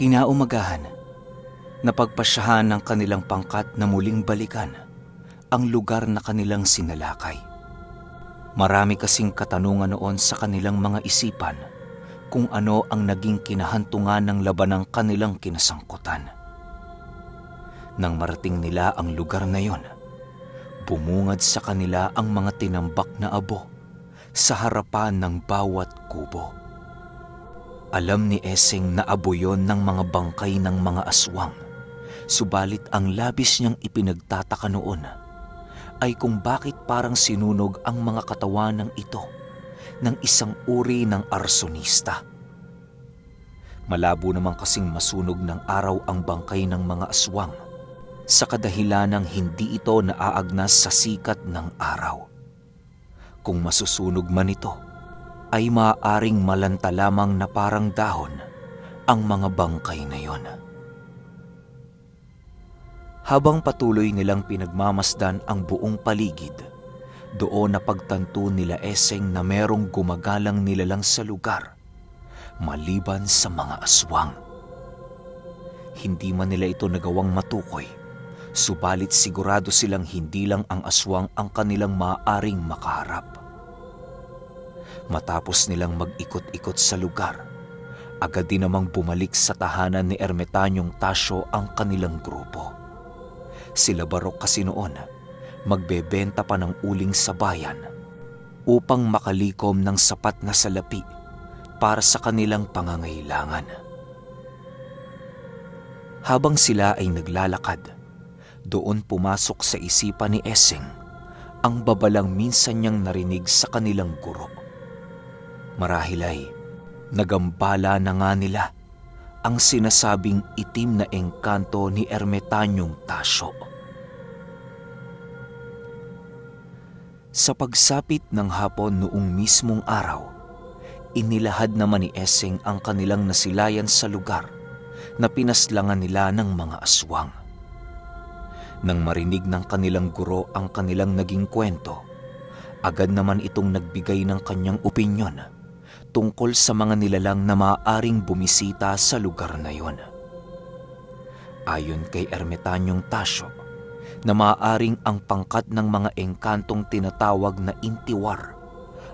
Kinaumagahan, napagpasyahan ng kanilang pangkat na muling balikan ang lugar na kanilang sinalakay. Marami kasing katanungan noon sa kanilang mga isipan kung ano ang naging kinahantungan ng labanang kanilang kinasangkutan. Nang marating nila ang lugar na yon, bumungad sa kanila ang mga tinambak na abo sa harapan ng bawat kubo. Alam ni Eseng na abo yon ng mga bangkay ng mga aswang, subalit ang labis niyang ipinagtataka noon ay kung bakit parang sinunog ang mga katawan ng ito ng isang uri ng arsonista. Malabo naman kasing masunog ng araw ang bangkay ng mga aswang sa kadahilanang hindi ito naaagnas sa sikat ng araw. Kung masusunog man ito, ay maaaring malanta lamang na parang dahon ang mga bangkay na yon. Habang patuloy nilang pinagmamasdan ang buong paligid, doon napagtanto nila Eseng na merong gumagalang nilalang sa lugar, maliban sa mga aswang. Hindi man nila ito nagawang matukoy, subalit sigurado silang hindi lang ang aswang ang kanilang maaaring makaharap. Matapos nilang mag-ikot-ikot sa lugar, agad din namang bumalik sa tahanan ni Ermetanyong Tasyo ang kanilang grupo. Sila Barok kasi noon magbebenta pa ng uling sa bayan upang makalikom ng sapat na salapi para sa kanilang pangangailangan. Habang sila ay naglalakad, doon pumasok sa isipan ni Eseng ang babalang minsan niyang narinig sa kanilang guro. Marahil ay nagambala na nga nila ang sinasabing itim na engkanto ni Ermetanyong Tasyo. Sa pagsapit ng hapon noong mismong araw, inilahad naman ni Eseng ang kanilang nasilayan sa lugar na pinaslangan nila ng mga aswang. Nang marinig ng kanilang guro ang kanilang naging kwento, agad naman itong nagbigay ng kanyang opinyon tungkol sa mga nilalang na maaaring bumisita sa lugar na yon. Ayon kay Ermetanyong Tasyo, na maaaring ang pangkat ng mga engkantong tinatawag na intiwar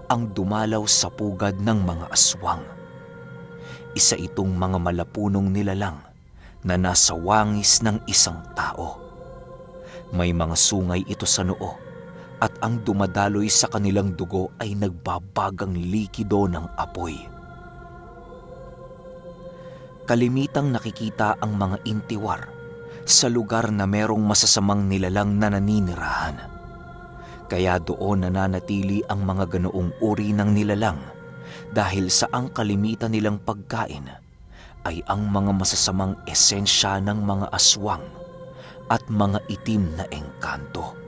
ang dumalaw sa pugad ng mga aswang. Isa itong mga malapunong nilalang na nasa wangis ng isang tao. May mga sungay ito sa noo at ang dumadaloy sa kanilang dugo ay nagbabagang likido ng apoy. Kalimitang nakikita ang mga intiwar sa lugar na merong masasamang nilalang na naninirahan. Kaya doon nananatili ang mga ganoong uri ng nilalang dahil sa ang kalimitan nilang pagkain ay ang mga masasamang esensya ng mga aswang at mga itim na engkanto.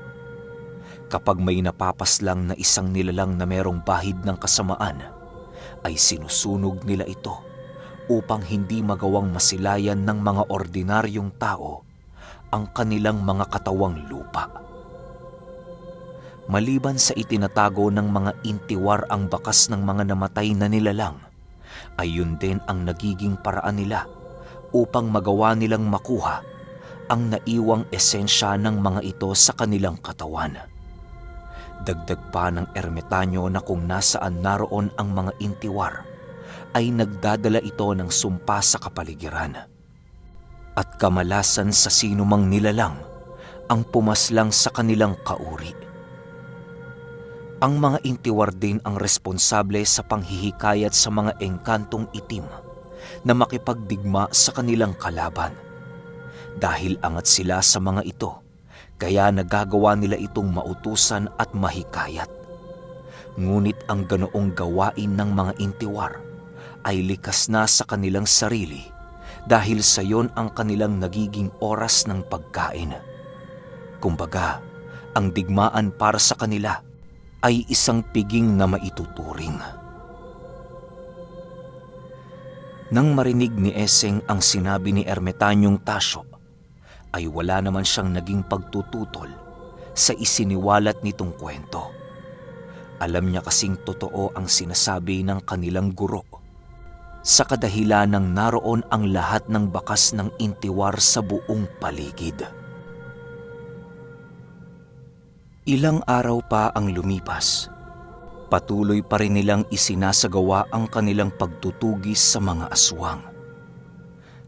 Kapag may napapaslang na isang nilalang na merong bahid ng kasamaan, ay sinusunog nila ito upang hindi magawang masilayan ng mga ordinaryong tao ang kanilang mga katawang lupa. Maliban sa itinatago ng mga intiwar ang bakas ng mga namatay na nilalang, ay yun din ang nagiging paraan nila upang magawa nilang makuha ang naiwang esensya ng mga ito sa kanilang katawan. Dagdag pa ng Ermetanyo na kung nasaan naroon ang mga intiwar, ay nagdadala ito ng sumpa sa kapaligiran. At kamalasan sa sinumang nilalang ang pumaslang sa kanilang kauri. Ang mga intiwar din ang responsable sa panghihikayat sa mga engkantong itim na makipagdigma sa kanilang kalaban. Dahil angat sila sa mga ito, kaya nagagawa nila itong mautusan at mahikayat. Ngunit ang ganoong gawain ng mga intiwar ay likas na sa kanilang sarili dahil sa yon ang kanilang nagiging oras ng pagkain. Kumbaga, ang digmaan para sa kanila ay isang piging na maituturing. Nang marinig ni Eseng ang sinabi ni Ermetanyong Tasyo, ay wala naman siyang naging pagtututol sa isiniwalat nitong kwento. Alam niya kasing totoo ang sinasabi ng kanilang guro. sa kadahilanang naroon ang lahat ng bakas ng intiwar sa buong paligid. Ilang araw pa ang lumipas. Patuloy pa rin nilang isinasagawa ang kanilang pagtutugis sa mga aswang.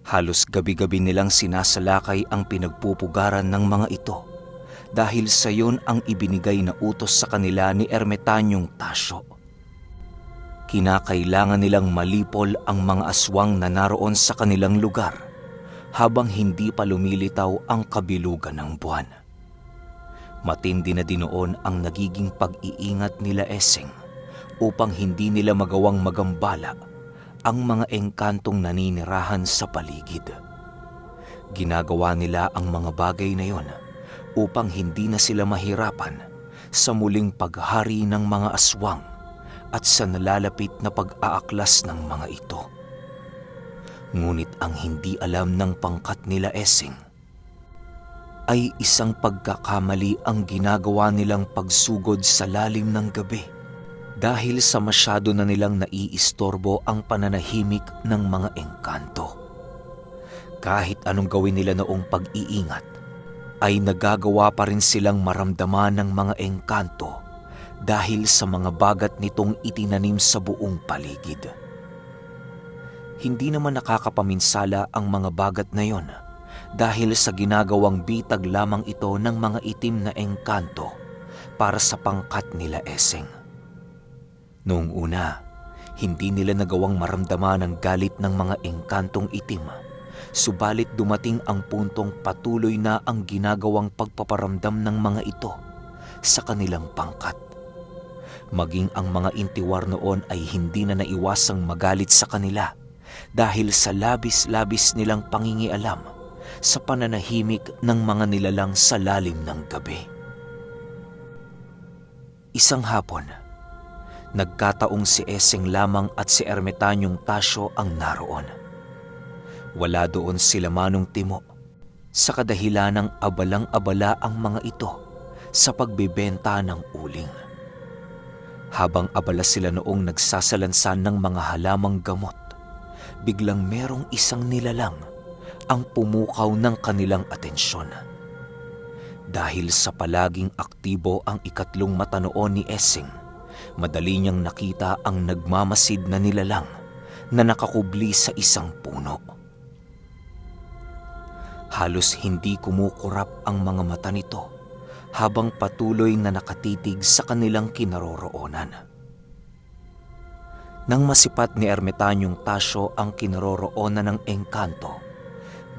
Halos gabi-gabi nilang sinasalakay ang pinagpupugaran ng mga ito dahil sa iyon ang ibinigay na utos sa kanila ni Ermitanyong Tasyo. Kinakailangan nilang malipol ang mga aswang na naroon sa kanilang lugar habang hindi pa lumilitaw ang kabilugan ng buwan. Matindi na dinoon ang nagiging pag-iingat nila Eseng upang hindi nila magawang magambala ang mga engkantong naninirahan sa paligid. Ginagawa nila ang mga bagay na yon upang hindi na sila mahirapan sa muling paghari ng mga aswang at sa nalalapit na pag-aaklas ng mga ito. Ngunit ang hindi alam ng pangkat nila Eseng ay isang pagkakamali ang ginagawa nilang pagsugod sa lalim ng gabi dahil sa masyado na nilang naiistorbo ang pananahimik ng mga engkanto. Kahit anong gawin nila noong pag-iingat, ay nagagawa pa rin silang maramdaman ng mga engkanto dahil sa mga bagat nitong itinanim sa buong paligid. Hindi naman nakakapaminsala ang mga bagat na yon dahil sa ginagawang bitag lamang ito ng mga itim na engkanto para sa pangkat nila Eseng. Noong una, hindi nila nagawang maramdaman ang galit ng mga engkantong itim, subalit dumating ang puntong patuloy na ang ginagawang pagpaparamdam ng mga ito sa kanilang pangkat. Maging ang mga intiwar noon ay hindi na naiwasang magalit sa kanila dahil sa labis-labis nilang pangingialam sa pananahimik ng mga nilalang sa lalim ng gabi. Isang hapon, nagkataong si Eseng lamang at si Ermitanyong Tasyo ang naroon. Wala doon sila Manong Timo, sa kadahilanang abalang-abala ang mga ito sa pagbebenta ng uling. Habang abala sila noong nagsasalansan ng mga halamang gamot, biglang merong isang nilalang ang pumukaw ng kanilang atensyon. Dahil sa palaging aktibo ang ikatlong mata noon ni Eseng, madali niyang nakita ang nagmamasid na nilalang na nakakubli sa isang puno. Halos hindi kumukurap ang mga mata nito habang patuloy na nakatitig sa kanilang kinaroroonan. Nang masipat ni Ermitanyong Tasyo ang kinaroroonan ng engkanto,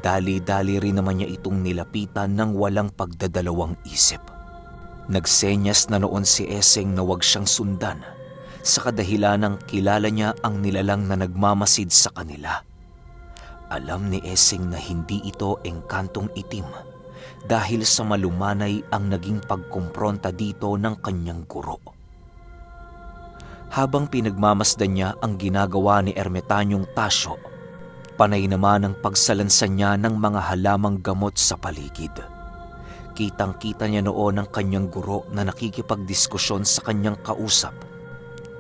dali-dali rin naman niya itong nilapitan ng walang pagdadalawang isip. Nagsenyas na noon si Eseng na huwag siyang sundan sa kadahilanang kilala niya ang nilalang na nagmamasid sa kanila. Alam ni Eseng na hindi ito engkantong itim dahil sa malumanay ang naging pagkumpronta dito ng kanyang guro. Habang pinagmamasdan niya ang ginagawa ni Ermitanyong Tasyo, panay naman ang pagsalansan niya ng mga halamang gamot sa paligid. Kitang-kita niya noon ang kanyang guro na nakikipagdiskusyon sa kanyang kausap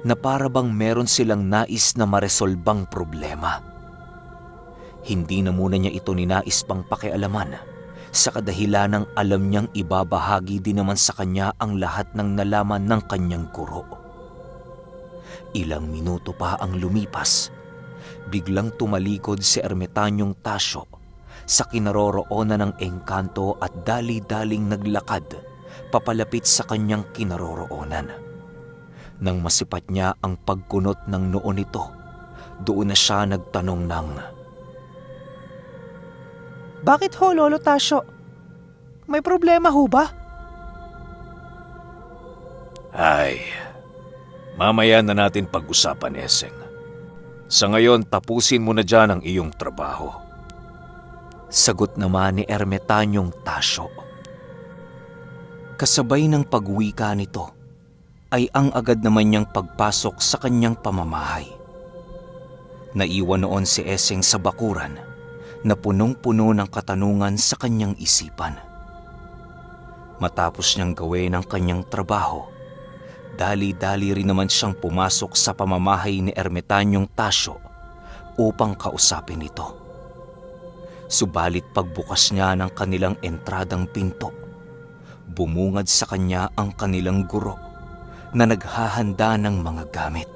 na para bang meron silang nais na maresolbang problema. Hindi na muna niya ito ninais pang pakialaman sa kadahilanang alam niyang ibabahagi din naman sa kanya ang lahat ng nalaman ng kanyang guro. Ilang minuto pa ang lumipas, biglang tumalikod si Ermitanyong Tasyo sa kinaroroonan ng engkanto at dali-daling naglakad papalapit sa kanyang kinaroroonan. Nang masipat niya ang pagkunot ng noo nito, doon na siya nagtanong ng, "Bakit ho, Lolo Tasyo? May problema ho ba?" Ay, mamaya na natin pag-usapan, Eseng. Sa ngayon, tapusin mo na dyan ang iyong trabaho. sagot naman ni Ermitanyong Tasyo. Kasabay ng pagwika nito ay ang agad naman niyang pagpasok sa kanyang pamamahay. Naiwan noon si Eseng sa bakuran na punong-puno ng katanungan sa kanyang isipan. Matapos niyang gawin ang kanyang trabaho, dali-dali rin naman siyang pumasok sa pamamahay ni Ermitanyong Tasyo upang kausapin ito. Subalit pagbukas niya ng kanilang entradang pinto, bumungad sa kanya ang kanilang guro na naghahanda ng mga gamit.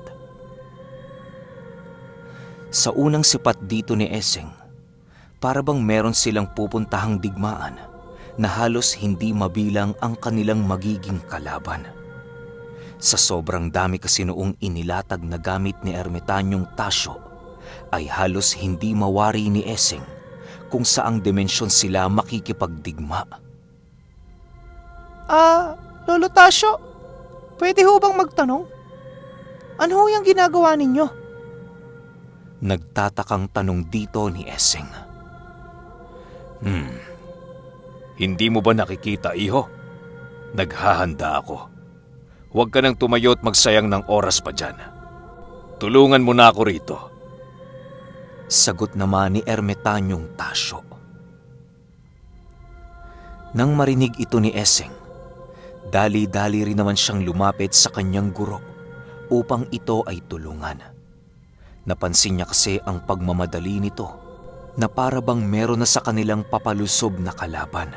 Sa unang sipat dito ni Eseng, para bang meron silang pupuntahang digmaan na halos hindi mabilang ang kanilang magiging kalaban. Sa sobrang dami kasi noong inilatag na gamit ni Ermitanyong Tasyo, ay halos hindi mawari ni Eseng kung saang dimensyon sila makikipagdigma. Lolo Tasyo, pwede ho bang magtanong? Ano ho yung ginagawa ninyo? Nagtatakang tanong dito ni Eseng. Hindi mo ba nakikita, iho? Naghahanda ako. Huwag ka nang tumayo at magsayang ng oras pa dyan. Tulungan mo na ako rito. Sagot naman ni Ermitanyong Tasyo. Nang marinig ito ni Eseng, dali-dali rin naman siyang lumapit sa kanyang guro upang ito ay tulungan. Napansin niya kasi ang pagmamadali nito na para bang meron na sa kanilang papalusob na kalaban.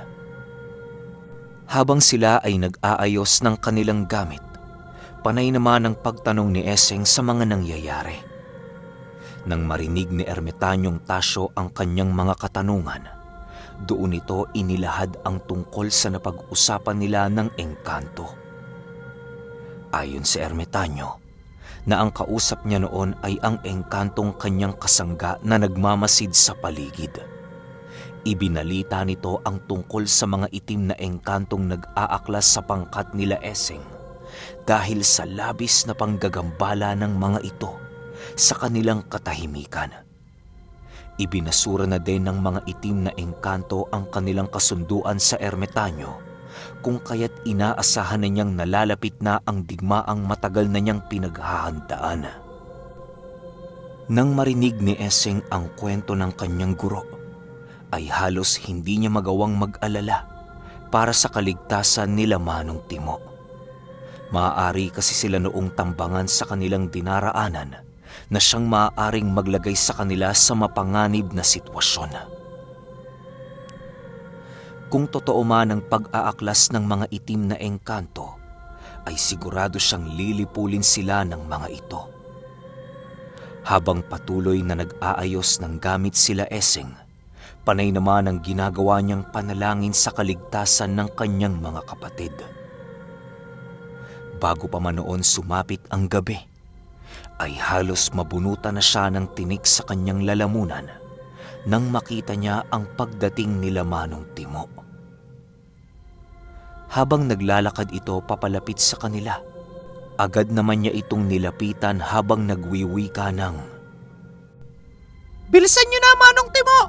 Habang sila ay nag-aayos ng kanilang gamit, panay naman ang pagtanong ni Eseng sa mga nangyayari. Nang marinig ni Ermitanyong Tasyo ang kanyang mga katanungan, doon ito inilahad ang tungkol sa napag-usapan nila ng engkanto. Ayon sa Ermitanyo, na ang kausap niya noon ay ang engkantong kanyang kasangga na nagmamasid sa paligid. Ibinalita nito ang tungkol sa mga itim na engkantong nag-aaklas sa pangkat nila Eseng dahil sa labis na panggagambala ng mga ito sa kanilang katahimikan. Ibinasura na din ng mga itim na engkanto ang kanilang kasunduan sa Ermitanyo, kung kaya't inaasahan na niyang nalalapit na ang digmaang matagal na niyang pinaghahandaan. Nang marinig ni Eseng ang kwento ng kanyang guro, ay halos hindi niya magawang mag-alala para sa kaligtasan nila Manong Timo. Maaari kasi sila noong tambangan sa kanilang dinaraanan na siyang maaaring maglagay sa kanila sa mapanganib na sitwasyon. Kung totoo man ang pag-aaklas ng mga itim na engkanto, ay sigurado siyang lilipulin sila ng mga ito. Habang patuloy na nag-aayos ng gamit sila Eseng, panay naman ang ginagawa niyang panalangin sa kaligtasan ng kanyang mga kapatid. Bago pa man noon sumapit ang gabi, ay halos mabunutan na siya ng tinik sa kanyang lalamunan nang makita niya ang pagdating nila Manong Timo. Habang naglalakad ito papalapit sa kanila, agad naman niya itong nilapitan habang nagwiwika ng, Bilisan niyo na, Manong Timo!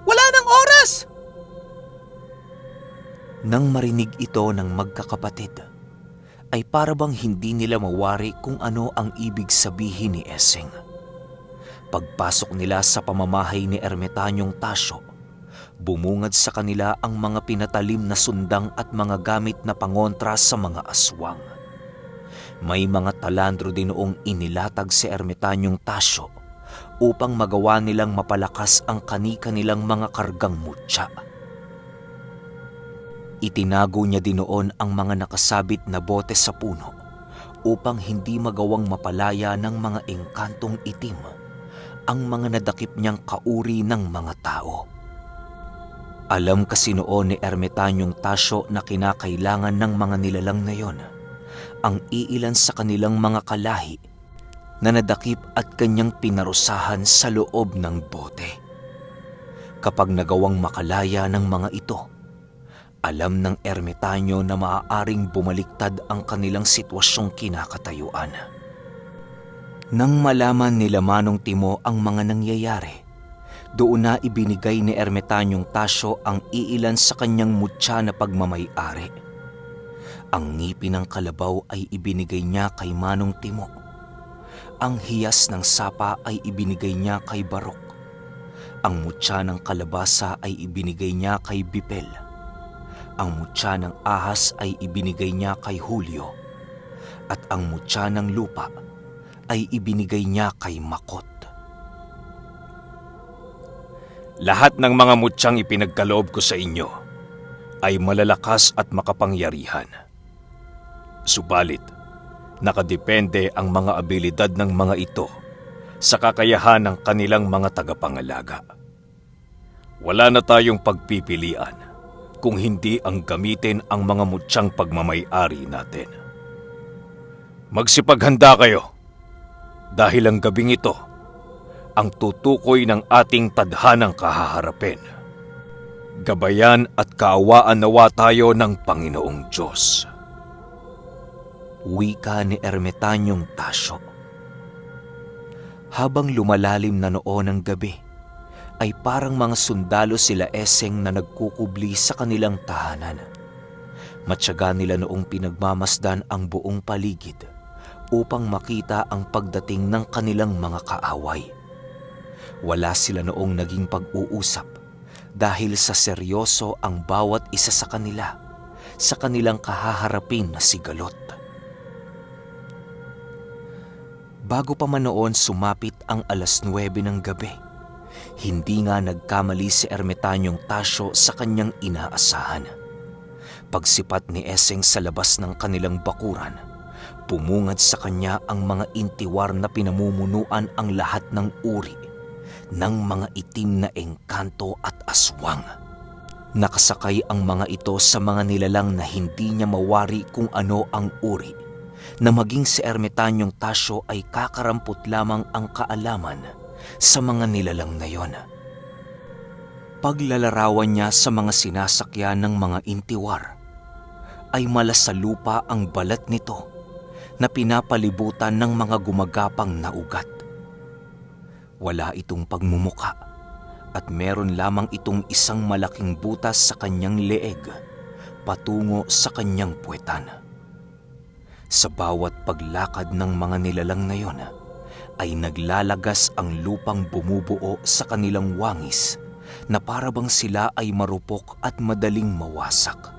Wala nang oras! Nang marinig ito ng magkakapatid, ay para bang hindi nila mawari kung ano ang ibig sabihin ni Eseng. Pagpasok nila sa pamamahay ni Ermitanyong Tasyo, bumungad sa kanila ang mga pinatalim na sundang at mga gamit na pangontra sa mga aswang. May mga talandro din noong inilatag si Ermitanyong Tasyo upang magawa nilang mapalakas ang kani-kanilang mga kargang mutya. Itinago niya din noon ang mga nakasabit na bote sa puno upang hindi magawang mapalaya ng mga engkantong itim ang mga nadakip niyang kauri ng mga tao. Alam kasi noon ni Ermitanyong Tasyo na kinakailangan ng mga nilalang na yon ang iilan sa kanilang mga kalahi na nadakip at kanyang pinarusahan sa loob ng bote. Kapag nagawang makalaya ng mga ito, alam ng Ermitanyo na maaaring bumaliktad ang kanilang sitwasyong kinakatayuan. Nang malaman nila Manong Timo ang mga nangyayari, doon na ibinigay ni Ermitanyong Tasyo ang iilan sa kanyang mutya na pagmamay-ari. Ang ngipin ng kalabaw ay ibinigay niya kay Manong Timo. Ang hiyas ng sapa ay ibinigay niya kay Barok. Ang mutya ng kalabasa ay ibinigay niya kay Bipel. Ang mutya ng ahas ay ibinigay niya kay Julio. At ang mutya ng lupa ay ibinigay niya kay Makot. Lahat ng mga mutyang ipinagkaloob ko sa inyo ay malalakas at makapangyarihan. Subalit, nakadepende ang mga abilidad ng mga ito sa kakayahan ng kanilang mga tagapangalaga. Wala na tayong pagpipilian kung hindi ang gamitin ang mga mutyang pagmamay-ari natin. Magsipaghanda kayo dahil ang gabing ito ang tutukoy ng ating tadhanang kahaharapin. Gabayan at kaawaan nawa tayo ng Panginoong Diyos. Wika ni Ermitanyong Tasyo. Habang lumalalim na noon ang gabi, ay parang mga sundalo sila Eseng na nagkukubli sa kanilang tahanan. Matyaga nila noong pinagmamasdan ang buong paligid upang makita ang pagdating ng kanilang mga kaaway. Wala sila noong naging pag-uusap dahil sa seryoso ang bawat isa sa kanila sa kanilang kahaharapin na sigalot. Bago pa man noon sumapit ang 9:00 ng gabi, hindi nga nagkamali si Ermitanyong Tasyo sa kanyang inaasahan. Pagsipat ni Eseng sa labas ng kanilang bakuran, pumungad sa kanya ang mga intiwar na pinamumunuan ang lahat ng uri ng mga itim na engkanto at aswang. Nakasakay ang mga ito sa mga nilalang na hindi niya mawari kung ano ang uri, na maging si Ermitanyong Tasyo ay kakarampot lamang ang kaalaman sa mga nilalang na yon. Paglalarawan niya sa mga sinasakyan ng mga intiwar, ay malasalupa ang balat nito na pinapalibutan ng mga gumagapang na ugat. Wala itong pagmumuka at meron lamang itong isang malaking butas sa kanyang leeg patungo sa kanyang puwetan. Sa bawat paglakad ng mga nilalang na yon, ay naglalagas ang lupang bumubuo sa kanilang wangis na parabang sila ay marupok at madaling mawasak.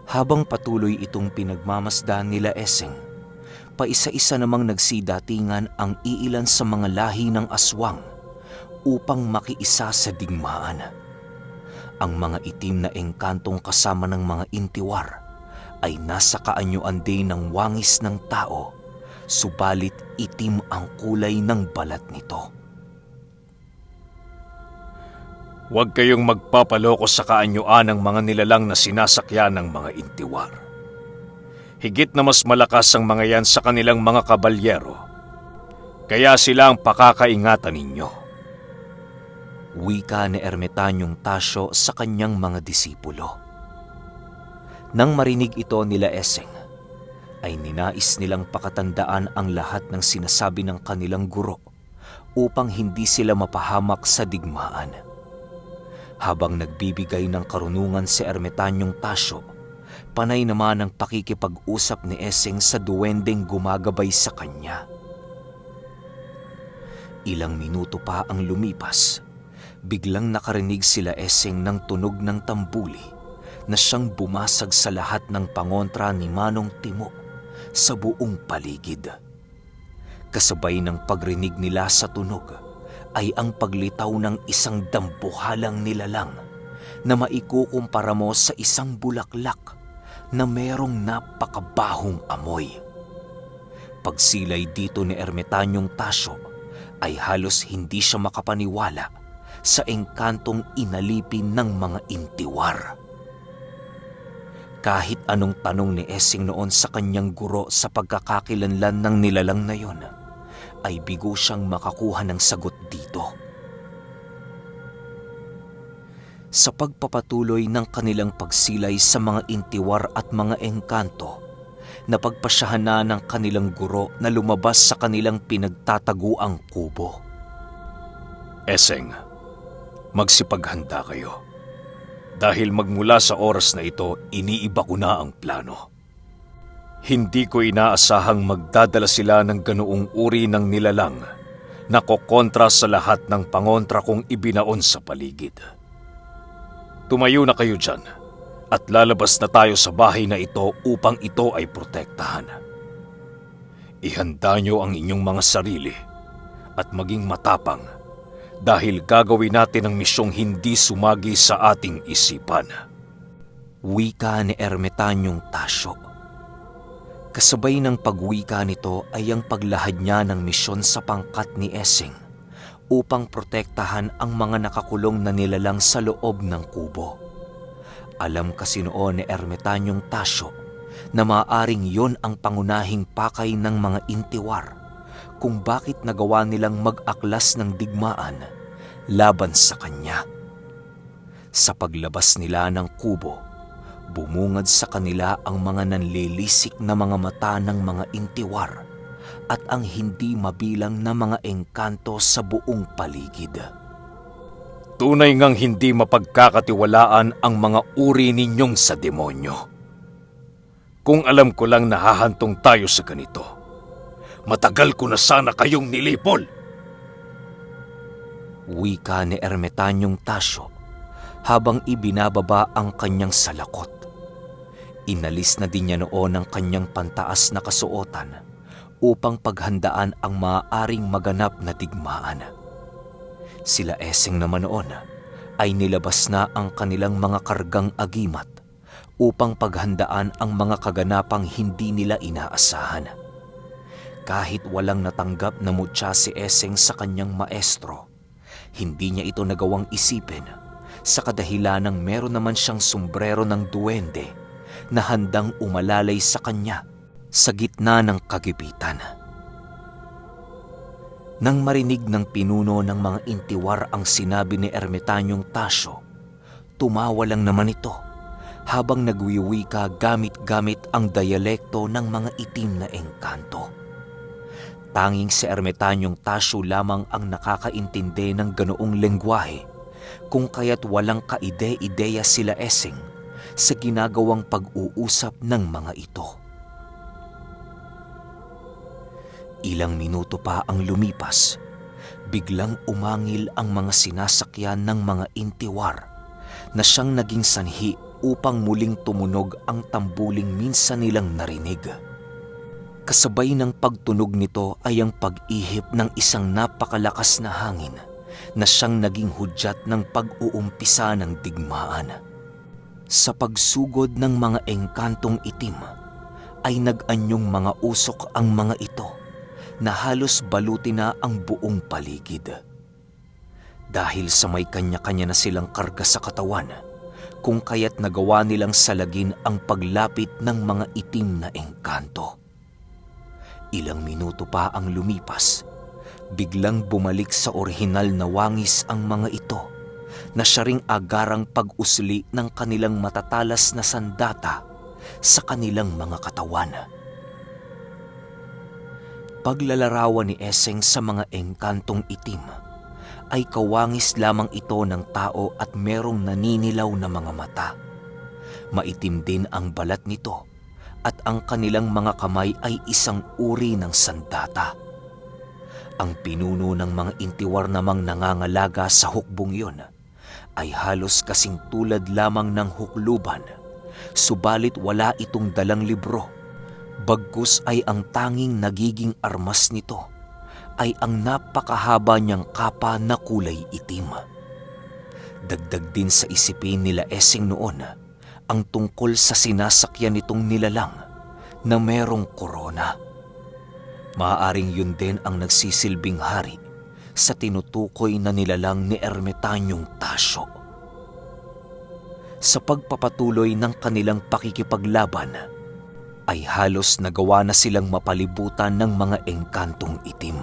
Habang patuloy itong pinagmamasdan nila Eseng, paisa-isa namang nagsidatingan ang iilan sa mga lahi ng aswang upang makiisa sa digmaan. Ang mga itim na engkantong kasama ng mga intiwar ay nasa kaanyuan din ng wangis ng tao, subalit itim ang kulay ng balat nito. Huwag kayong magpapaloko sa kaanyuan ng mga nilalang na sinasakyan ng mga intiwar. Higit na mas malakas ang mga yan sa kanilang mga kabalyero, kaya sila ang pakakaingatan ninyo. Wika ni Ermitanyong Tasyo sa kanyang mga disipulo. Nang marinig ito nila Eseng, ay ninais nilang pakatandaan ang lahat ng sinasabi ng kanilang guro upang hindi sila mapahamak sa digmaan. Habang nagbibigay ng karunungan si Ermitanyong Tasyo, panay naman ang pakikipag-usap ni Eseng sa duwendeng gumagabay sa kanya. Ilang minuto pa ang lumipas, biglang nakarinig sila Eseng ng tunog ng tambuli na siyang bumasag sa lahat ng pangontra ni Manong Timo sa buong paligid. Kasabay ng pagrinig nila sa tunog ay ang paglitaw ng isang dambuhalang nilalang na maikukumpara mo sa isang bulaklak na merong napakabahong amoy. Pagsilay dito ni Ermitanyong Tasyo ay halos hindi siya makapaniwala sa engkantong inalipin ng mga intiwar. Kahit anong tanong ni Eseng noon sa kanyang guro sa pagkakakilanlan ng nilalang na yon, ay bigo siyang makakuha ng sagot dito. Sa pagpapatuloy ng kanilang pagsilay sa mga intiwar at mga engkanto, napagpasyahan na ng kanilang guro na lumabas sa kanilang pinagtataguang kubo. Eseng, magsipaghanda kayo. Dahil magmula sa oras na ito, iniiba ko na ang plano. Hindi ko inaasahang magdadala sila ng ganoong uri ng nilalang na kokontra sa lahat ng pangontra kong ibinaon sa paligid. Tumayo na kayo dyan at lalabas na tayo sa bahay na ito upang ito ay protektahan. Ihanda nyo ang inyong mga sarili at maging matapang dahil gagawin natin ang misyong hindi sumagi sa ating isipan. Wika ni Ermitanyong Tasyo. Kasabay ng pagwika nito ay ang paglahad niya ng misyon sa pangkat ni Esing upang protektahan ang mga nakakulong na nilalang sa loob ng kubo. Alam kasi noon ni Ermitanyong Tasyo na maaaring yon ang pangunahing pakay ng mga intiwar kung bakit nagawa nilang mag-aklas ng digmaan laban sa kanya. Sa paglabas nila ng kubo, bumungad sa kanila ang mga nanlilisik na mga mata ng mga intiwar at ang hindi mabilang na mga engkanto sa buong paligid. Tunay ngang hindi mapagkakatiwalaan ang mga uri ninyong sa demonyo. Kung alam ko lang nahahantong tayo sa ganito, matagal ko na sana kayong nilipol. Wika ni Ermitanyong Tasyo habang ibinababa ang kanyang salakot. Inalis na din niya noon ang kanyang pantaas na kasuotan upang paghandaan ang maaaring maganap na digmaan. Sila Esing naman noon ay nilabas na ang kanilang mga kargang agimat upang paghandaan ang mga kaganapang hindi nila inaasahan. Kahit walang natanggap na mutya si Esing sa kanyang maestro, hindi niya ito nagawang isipin sa kadahilanang meron naman siyang sombrero ng duwende na handang umalalay sa kanya sa gitna ng kagipitan. Nang marinig ng pinuno ng mga intiwar ang sinabi ni Ermitanyong Tasyo, tumawa lang naman ito habang nagwiwika gamit-gamit ang dialekto ng mga itim na engkanto. Tanging si Ermitanyong Tasyo lamang ang nakakaintindi ng ganoong lengguwahe, kung kaya't walang kaide-ideya sila Esing sa ginagawang pag-uusap ng mga ito. Ilang minuto pa ang lumipas, biglang umangil ang mga sinasakyan ng mga intiwar na siyang naging sanhi upang muling tumunog ang tambuling minsan nilang narinig. Kasabay ng pagtunog nito ay ang pag-ihip ng isang napakalakas na hangin na siyang naging hudyat ng pag-uumpisa ng digmaan. Sa pagsugod ng mga engkantong itim, ay nag-anyong mga usok ang mga ito na halos baluti na ang buong paligid. Dahil sa may kanya-kanya na silang karga sa katawan, kung kaya't nagawa nilang salagin ang paglapit ng mga itim na engkanto. Ilang minuto pa ang lumipas, biglang bumalik sa orihinal na wangis ang mga ito na siya ring agarang pag-usli ng kanilang matatalas na sandata sa kanilang mga katawan. Paglalarawan ni Esing sa mga engkantong itim ay kawangis lamang ito ng tao at merong naninilaw na mga mata. Maitim din ang balat nito at ang kanilang mga kamay ay isang uri ng sandata. Ang pinuno ng mga intiwar namang nangangalaga sa hukbong yun ay halos kasing tulad lamang ng hukluban, subalit wala itong dalang libro. Bagkus ay ang tanging nagiging armas nito ay ang napakahaba niyang kapa na kulay itim. Dagdag din sa isipin nila Esing noon ang tungkol sa sinasakyan nitong nilalang na merong korona. Maaaring yun din ang nagsisilbing hari sa tinutukoy na nilalang ni Ermitanyong Tasyo. Sa pagpapatuloy ng kanilang pakikipaglaban, ay halos nagawa na silang mapalibutan ng mga engkantong itim.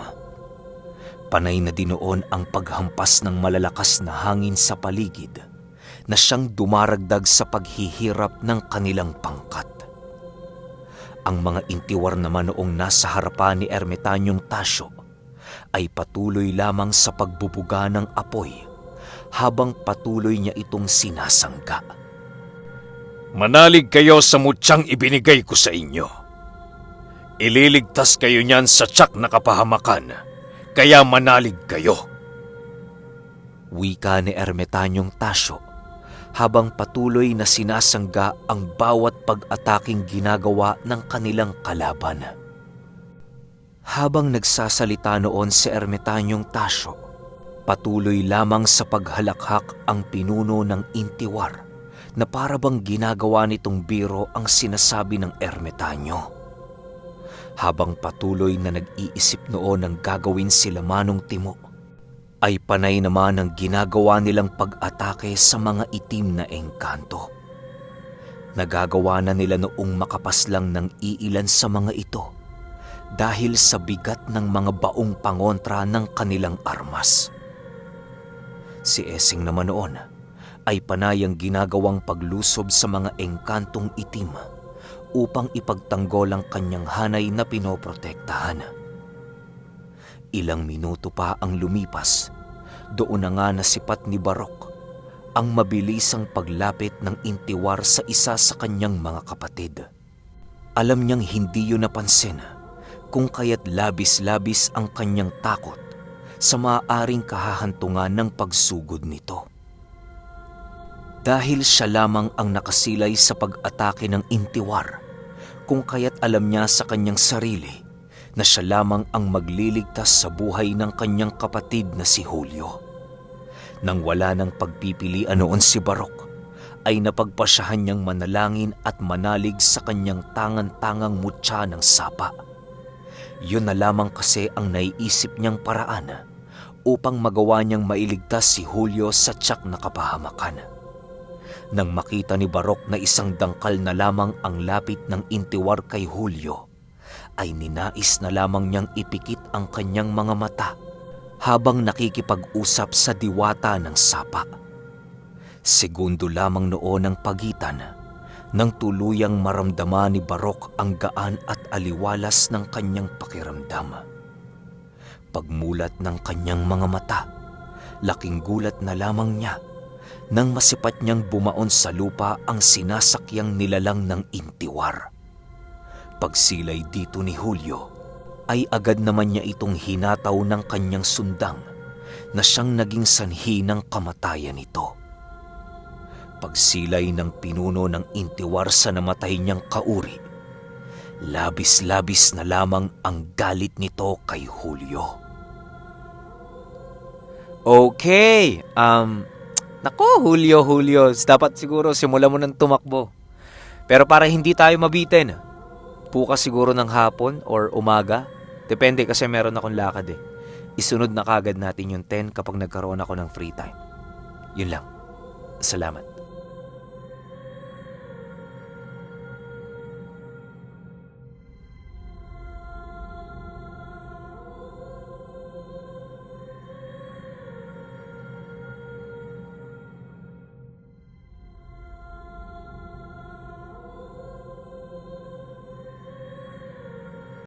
Panay na din noon ang paghampas ng malalakas na hangin sa paligid na siyang dumaragdag sa paghihirap ng kanilang pangkat. Ang mga intiwar naman noong nasa harapan ni Ermitanyong Tasyo ay patuloy lamang sa pagbubuga ng apoy habang patuloy niya itong sinasangga. Manalig kayo sa mutyang ibinigay ko sa inyo. Ililigtas kayo niyan sa tiyak na kapahamakan, kaya manalig kayo. Wika ni Ermitanyong Tasyo habang patuloy na sinasangga ang bawat pag-ataking ginagawa ng kanilang kalaban. Habang nagsasalita noon si Ermitanyong Tasyo, Patuloy lamang sa paghalakhak ang pinuno ng intiwar na parabang ginagawa nitong biro ang sinasabi ng ermitanyo. Habang patuloy na nag-iisip noon ng gagawin sila Manong Timo, ay panay naman ang ginagawa nilang pag-atake sa mga itim na engkanto. Nagagawa na nila noong makapaslang ng iilan sa mga ito dahil sa bigat ng mga baong pangontra ng kanilang armas. Si Esing naman noon ay panayang ginagawang paglusob sa mga engkantong itim upang ipagtanggol ang kanyang hanay na pinoprotektahan. Ilang minuto pa ang lumipas, doon na nga nasipat ni Barok ang mabilisang paglapit ng intiwar sa isa sa kanyang mga kapatid. Alam niyang hindi yun napansin kung kaya't labis-labis ang kanyang takot sa maaaring kahahantungan ng pagsugod nito. Dahil siya lamang ang nakasilay sa pag-atake ng intiwar, kung kaya't alam niya sa kanyang sarili na siya lamang ang magliligtas sa buhay ng kanyang kapatid na si Julio. Nang wala ng pagpipilian noon si Barok, ay napagpasyahan niyang manalangin at manalig sa kanyang tangan-tangang mutya ng sapa. Yun na lamang kasi ang naiisip niyang paraan upang magawa niyang mailigtas si Julio sa tiyak na kapahamakan. Nang makita ni Barok na isang dangkal na lamang ang lapit ng intiwar kay Julio, ay ninais na lamang niyang ipikit ang kanyang mga mata habang nakikipag-usap sa diwata ng sapa. Segundo lamang noon ang pagitan nang tuluyang maramdaman ni Barok ang gaan at aliwalas ng kanyang pakiramdam. Pagmulat ng kanyang mga mata, laking gulat na lamang niya nang masipat niyang bumaon sa lupa ang sinasakyang nilalang ng intiwar. Pagsilay dito ni Julio, ay agad naman niya itong hinataw ng kanyang sundang na siyang naging sanhi ng kamatayan nito. Pagsilay ng pinuno ng intiwar sa namatay niyang kauri, labis-labis na lamang ang galit nito kay Julio. Okay, naku, Julio, dapat siguro simula mo ng tumakbo. Pero para hindi tayo mabitin, bukas siguro ng hapon or umaga, depende kasi meron akong lakad eh. Isunod na kagad natin yung 10 kapag nagkaroon ako ng free time. Yun lang. Salamat.